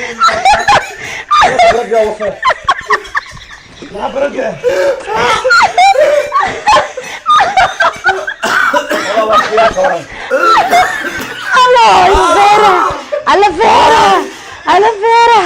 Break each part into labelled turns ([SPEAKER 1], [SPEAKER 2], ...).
[SPEAKER 1] Ragga wasa. Maxaa baraka?
[SPEAKER 2] Alla feera, alla feera, alla feera.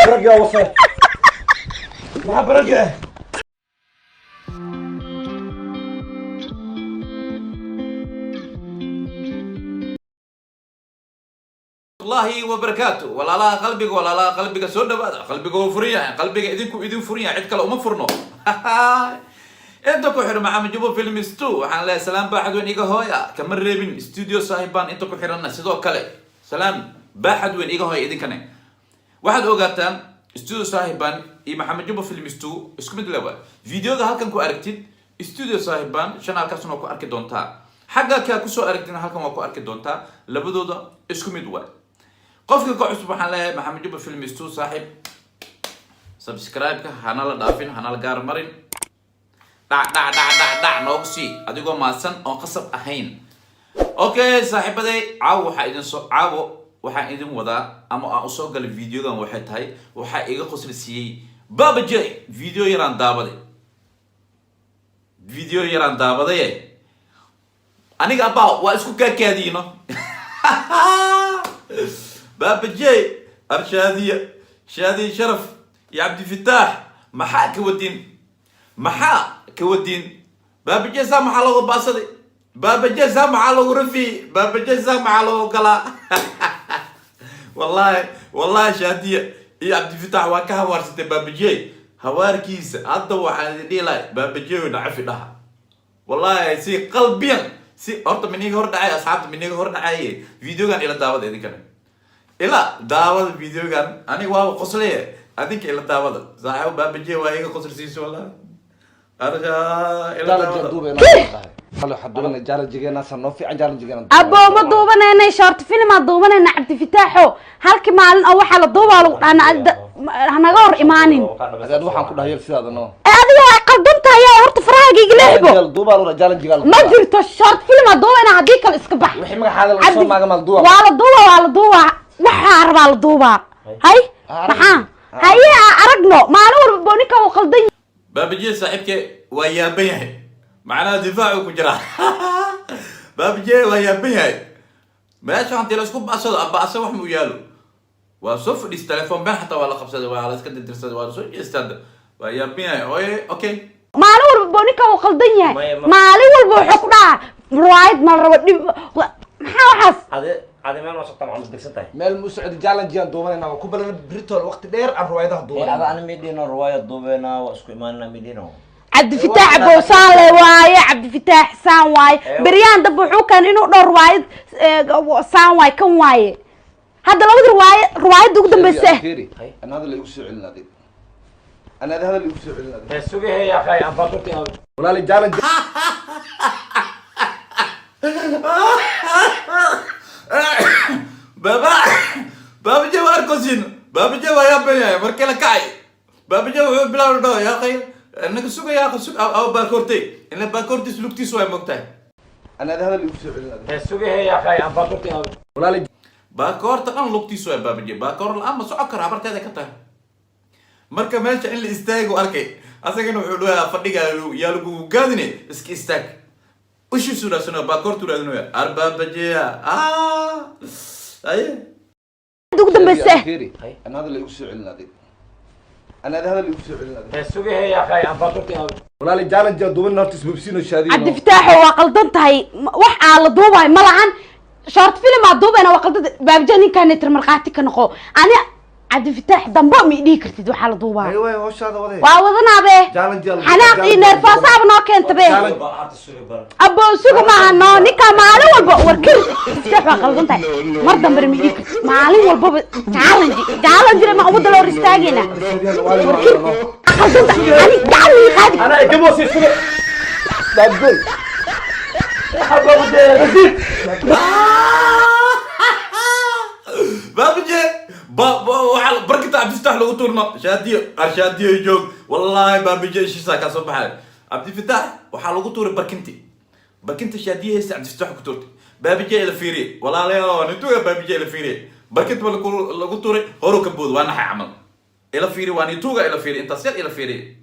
[SPEAKER 1] Ragga wasa. Maxaa baraka?
[SPEAKER 3] Allahi wabarakaatu. Walaalaha qalbiga, walaalaha qalbiga, soo dhawaada. Qalbiga wuu furan yahay, qalbiga idinku idin furan yahay, cid kale uma furno. Inta ku xiran Maxamed Jubo Films 2, waxaan leeyahay salaam baaxad weyn iga hooya, kama reebin. Studio Saahibbaan inta ku xiranna sidoo kale salaam baaxad weyn iga hooya. Idinkane waxaad ogaataan Studio Saahibbaan iyo Maxamed Jubo Films 2 isku mid lewa. Videoga halkan ku aragtid Studio Saahibbaan shan, halkaasna waa ku arki doontaa. Xagga kaa kusoo aragtidna halkan waa ku arki doontaa. Labadooda isku mid waay. Qofka ka cusub waxaan leeyahay Maxamed Juba Films 2, saaxiib, subscribe-ka hana la dhaafin, hana la gaar marin. Dhac dhac dhac dhac dhac noogu sii adigoo maadsan oon qasab ahayn. Okay saaxiibaday, caawo waxaa idin soo, caawo waxaan idin wadaa ama aan usoo galay videogan waxay tahay, waxaa iga qosli siiyey Baba J. Video yaraan daabaday, video yaraan daabadaye. Aniga abaa waa isku kaakaadiino. Baba J, Arshaadiya, Shaadiya Sharaf iyo Cabdifitaax, maxaa ka wadin? Maxaa ka wadin? Baba J saa maxaa looga baasaday? Baba J saa maxaa loogu rafiyey? Baba J saa maxaa loogu galaa? Wallahi, wallahi, Shaadiya iyo Cabdifitaax waa ka hawaarsatay Baba J hawaarkiisa. Hadda waxaan idin dhihi lahay, Baba J nacafi dhaha. Wallahi si qalbiyan si horta miniga hor dhacay, asxaabta miniga hor dhacaye. Videogan ila daawada, idinkana ila daawada videogan. Aniga waaba qoslaye, adinka ila daawada. Saaxibo, Baba J waa iga qosl siiso wallahi. Arja ila daawada.
[SPEAKER 2] Abo, ma duubanaynay, short film aa duubanayna. Cabdifataaxo, halkii maalin oo waxaa la duubaa lagu dhahna hanaga hor imaanin.
[SPEAKER 4] Adaad waxaan ku dhahay sidaada no.
[SPEAKER 2] Ee adiga waa qaldantahay, horta farahaaga igala hibo.
[SPEAKER 4] Duubaa lura challenge-ga.
[SPEAKER 2] Ma jirto, short film aa duubayna, haddii kale iska bax.
[SPEAKER 4] Wixii magaxaada la soo maaga maal duuba.
[SPEAKER 2] Waa la duuba, waa la duuba, waxaa rabaa la duubaa. Hay, maxaa haye? Aa aragno maalin walba booninka uu qaldan.
[SPEAKER 3] Baba J saaxiibke waa yaaban yahay, macnaha difaacu ku jiraa. Baba J waa yaaban yahay. Meesha hantii la isku ba'sado aba asa wax mu yaalo, waa soo fadhiis, telefoon been xataa waa la qabsaday, waa la iska dirdirsaday, waa la soo jeestaa. Waa yaaban yahay oye. Okay.
[SPEAKER 2] Maalin walba booninka uu qaldan yahay, maalin walba wuxuu ku dhahaa riwaayad ma la rabo. Dhib maxaa waxaas?
[SPEAKER 5] Ade, ade, meel ma socota? Maxamed, degsan tahay.
[SPEAKER 4] Meel mu socdo, challenge-gaan duubanayna. Waa ku balan britol waqti dheer aan riwaayadaha
[SPEAKER 5] Ada
[SPEAKER 4] duubanayna.
[SPEAKER 5] Ana midhino riwaayad duubeena, waa isku imaanina midhino.
[SPEAKER 2] Cabdifitaax bowsaale waaye, Cabdifitaax saan waaye. Beryaan dambe wuxuu keenay inuu dhowr riwaayad saan waaye, kan waaye. Hadda labada riwaayad, riwaayadda ugu dambeysa.
[SPEAKER 4] Fiiri, ana hadal igu soo celin adig, ana hadal igu soo celin adig.
[SPEAKER 5] Sugahe ya akhay, aan baakurti.
[SPEAKER 4] Walaali, challenge.
[SPEAKER 3] Baba J waa arkosin. Baba J waa yaaban yahay. Markii la kacay Baba J wuxuu bilaabay dhaho, yaa akhay, naga suga, yaa akhay, sug aw baakoortay ila baakoortiis lugtiis waa mogtahay.
[SPEAKER 4] Ana hadal igu soo celin adig.
[SPEAKER 5] Sugahe ya akhay, aan baakurti.
[SPEAKER 4] Walaali.
[SPEAKER 3] Baakoorta dhan lugtiis waa. Baba J baakoor la-aan ma socon karo, habarteeda ka tahay. Marka meesha in la istaago arkay, asagana wuxuu dhahaa, fadhiga yaa lagu gaadine, iska istaag. Ushiisu raadsanaya, baakoortu raadinaya. Arbaaba J ah aye.
[SPEAKER 2] Ugu dambeysa.
[SPEAKER 4] Fiiri, ana hadal igu soo celin adig, ana hadal igu soo celin adig.
[SPEAKER 5] Sugahe ya akhay, aan baakurti.
[SPEAKER 4] Walaali, challenge-gaan duubanayna, horta isbobsiino Shaadiyo.
[SPEAKER 2] Cabdifitaaxo, waa qaldan tahay. Wax aa la duubayo ma lahan, short film aa duubayna, waa qaldan. Baba J, ninkaan tir markhaati ka noqo. Ani Cabdifitaax dambo ma idhihi kartid waxaa la duubaa.
[SPEAKER 4] Ay waay, hawshaada waday.
[SPEAKER 2] Waa wadanaabe.
[SPEAKER 4] Challenge.
[SPEAKER 2] Xanaaq iyo neerfaasaaba noo keenta be.
[SPEAKER 4] Challenge.
[SPEAKER 2] Abo, suga maaha no. Ninkaa maalin walba war kir. Cabdifitaax, waa qaldan tahay, mar dambena ma idhihi kartid. Maalin walbaba challenge, challenge ma ummadda la hor istaagayna? War kir, qaldan tahay, ani gacan lii qaadi.
[SPEAKER 5] Ana igamosi suga.
[SPEAKER 4] Daabgol.
[SPEAKER 5] Rasiid.
[SPEAKER 3] Baba J ba waxaa barkita Cabdifitaax lagu tuurno. Shaadiyo, arshaadiyo joog. Wallahi Baba J ishiisaa kaa soo baxay. Cabdifitaax waxaa lagu tuuray barkinti. Barkinta Shaadiye haysta Cabdifataax ku tuurtay. Baabijee ila fiiriye, walaalayaal, waa nituga. Baabijee ila fiiriye, barkinta ba lagu tuuray, horu ka bood, waa naxay camal. Ila fiiri, waa nituga, ila fiiri, intaas yar ila fiiriye.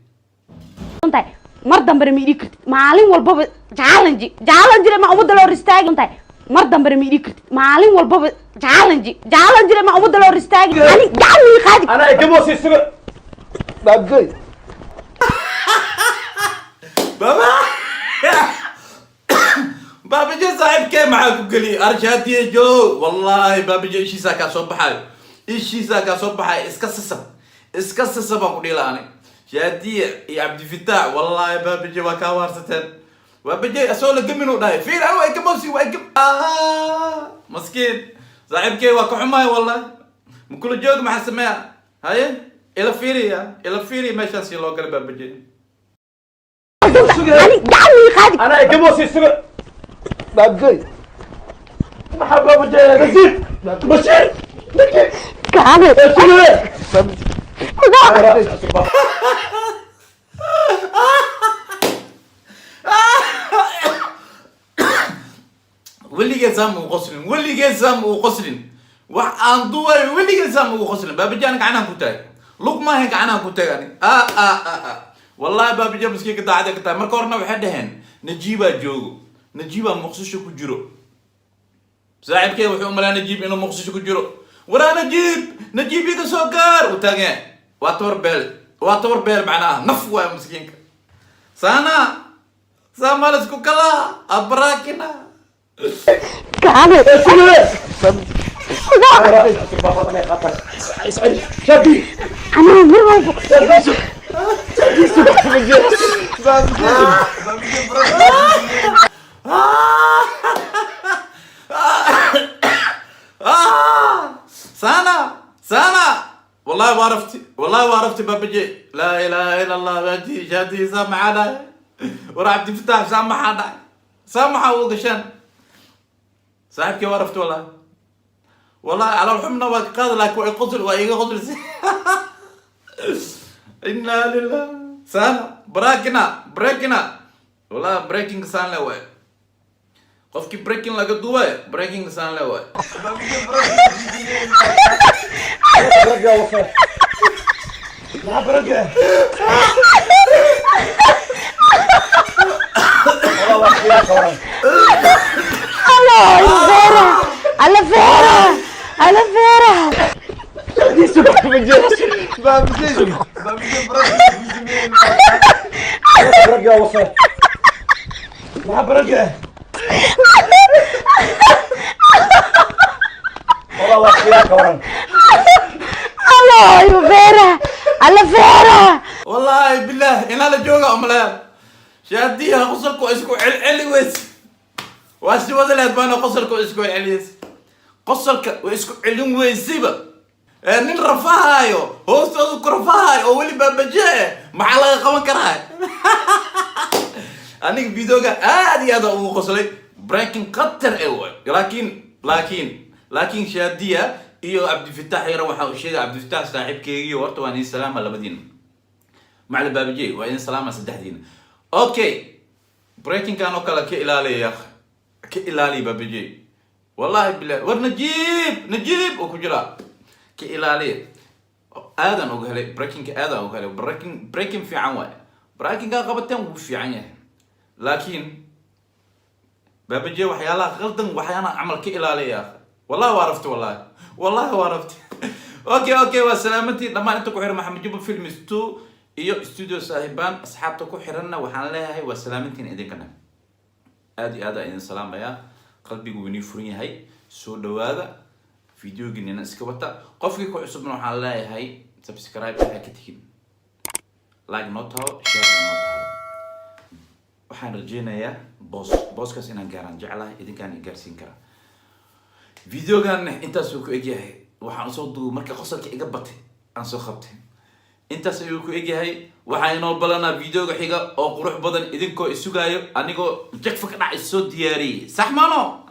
[SPEAKER 2] Tahay mar dambena ma idhigi kartid. Maalin walbaba challenge, challenge ma ummadda loo hor istaagi tahay. Mar dambena ma idhigi kartid. Maalin walbaba challenge, challenge ma ummadda loo hor istaagi. Ani gacan ii qaadi.
[SPEAKER 1] Anaa igamoosay isaga.
[SPEAKER 4] Baabjey.
[SPEAKER 3] Baba, Baabije, saaxiibkee maxaa ku geliyay? Arshaadiye joog, wallaahi Baabije ishiisaa kaa soo baxayo, ishiisaa kaa soo baxayo. Iska sasab, iska sasab baan ku dhihi lahaa ani. Shaadiye iyo Cabdifitaax, wallaahi Baabije waa kaa waarsateen. Baabije asoo la gemin uu dhahay, fiir, anu waa igamosi, waa igam. Maskiin saaxiibkee, waa ka xumahay wallahi. Makula joog, maxaa sameeya? Haye, ila fiiriya, ila fiiriya meeshaasi loo galay Baabije.
[SPEAKER 2] Ani gacan ii qaadi.
[SPEAKER 1] Anaa igamoosay isaga.
[SPEAKER 4] Baabjey.
[SPEAKER 1] Maxaa Baabajee? Nasiib Bashiir.
[SPEAKER 2] Gacan.
[SPEAKER 4] Baabjey.
[SPEAKER 3] Weligeed saam ugu qoslin, weligeed saam ugu qoslin. Wax aan duwayo weligeed saam ugu qoslin. Baabijaan gacanahan ku taagay, lug maahan, gacanahan ku taagay ani. A a a a wallahi Baabija miskiinka daacada ka tahay. Marka horena waxay dhaheen Najiibaa joogo, Najiibaa Muqdisho ku jiro. Saaxiibkee wuxuu umalaa Najiib inuu Muqdisho ku jiro. Waraa Najiib, Najiib iga soo gaar uu taagan yahay. Waa tabar beel, waa tabar beel, macnaha naf waaya miskiinka. Saana saamaalisku kala abraakina.
[SPEAKER 2] Gacan.
[SPEAKER 1] Shaadi.
[SPEAKER 2] Anaa mar walba.
[SPEAKER 4] Baabjey. Baabjey.
[SPEAKER 3] Sana sana, wallahi waa rafti, wallahi waa rafti Babaje. Laa ilaaha ila Allah. Baji Shaadi, saa maxaa dhahay? War Cabdifatax, saa maxaa dhahay? Saa maxaa ugu gashaan saaxiibkii? Waa rafti wallahi, wallahi calool xumna waa ka qaadi, laakiin waa qosl, waa iga qoslisay. Inna lilah. Sana brakina, brakina, wallahi breaking saan le waay. Qofkii breaking laga duubay, breaking saan le waay.
[SPEAKER 1] Ragga wasa. Maxaa barage? Wala waa khiyaar ka waran.
[SPEAKER 2] Alla feera, alla feera, alla feera.
[SPEAKER 4] Baabjey. Baabjey.
[SPEAKER 1] Ragga wasa. Maxaa barage? Wala waa khiyaar ka waran.
[SPEAKER 2] Alla feera, alla feera.
[SPEAKER 3] Wallahi bilah inaa la jooga umaleya. Shaadiyaha qosolku waa isku celceli weys, waa si wada lehed baana. Qosolka waa isku celceliyeys, qosolka waa isku celin weysayba. Ee nin rafahaayo, hoostooda ku rafahaayo oo weli baabaje eh, maxaa laga qaban karaa? Aniga videoga aad iyo aad aan ugu qoslay, breaking khatar ee waay. Laakiin Shaadiya iyo Cabdifitaax yara waxaa uu sheegay Cabdifitaax saaxiibkeygii. Horta waan idin salaama labadiina, macali Baabije, waa idin salaama saddexdiina. Okay, breakingkan oo kale ka ilaaliya ya akhi, ka ilaaliya Baabije, wallahi bilah. War Najiib, Najiib oo ku jira, ka ilaaliya. Aadan uga helay breakingka, aadan uga helay breaking. Breaking fiican waay, breakingka qabateen wuu fiican yahay, laakiin Baabaje waxyaalaha qaldan, waxyaalaha camal ka ilaaliya. Wallahi waa rafti, wallahi, wallahi waa rafti. Okay, waa salaamantii dhammaan inta ku xiran Maxamed Juba Films 2 iyo Studio Saahiban. Asxaabta ku xiranna waxaan leeyahay waa salaamantiin idinkana. Aad iyo aad aan idin salaamayaa, qalbigu wuu inii furan yahay. Soo dhawaada, videogiinina iska wata. Qofkii ku cusubna waxaan leeyahay subscribe ha ka tegin, like noo taho, share noo taho. Waxaan rajeynayaa boos, booskaas inaan gaaraan jeclahay, idinkaan i gaarsiin karaa. Videogan intaasuu ku egyahay. Waxaan usoo duubay marka qosolka iga batay aan soo qabtay. Intaas ayuu ku egyahay. Waxaa inoo balanaa videoga xiga oo qurux badan, idinkoo isugaayo, anigoo jagfa ka dhac isoo diyaariyey, sax maano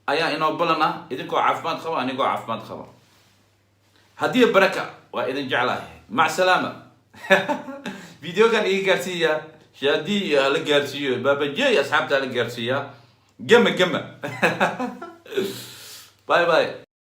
[SPEAKER 3] ayaa inoo balanaa. Idinkoo caafimaad qaba, anigoo caafimaad qaba, haddii baraka waa idin jeclahay. Mac salaama. Videogan iga gaarsiiya. Shaadi iyo hala gaarsiiyo, Baabajey asxaabta hala gaarsiiyaa. Gama gama, bye bye.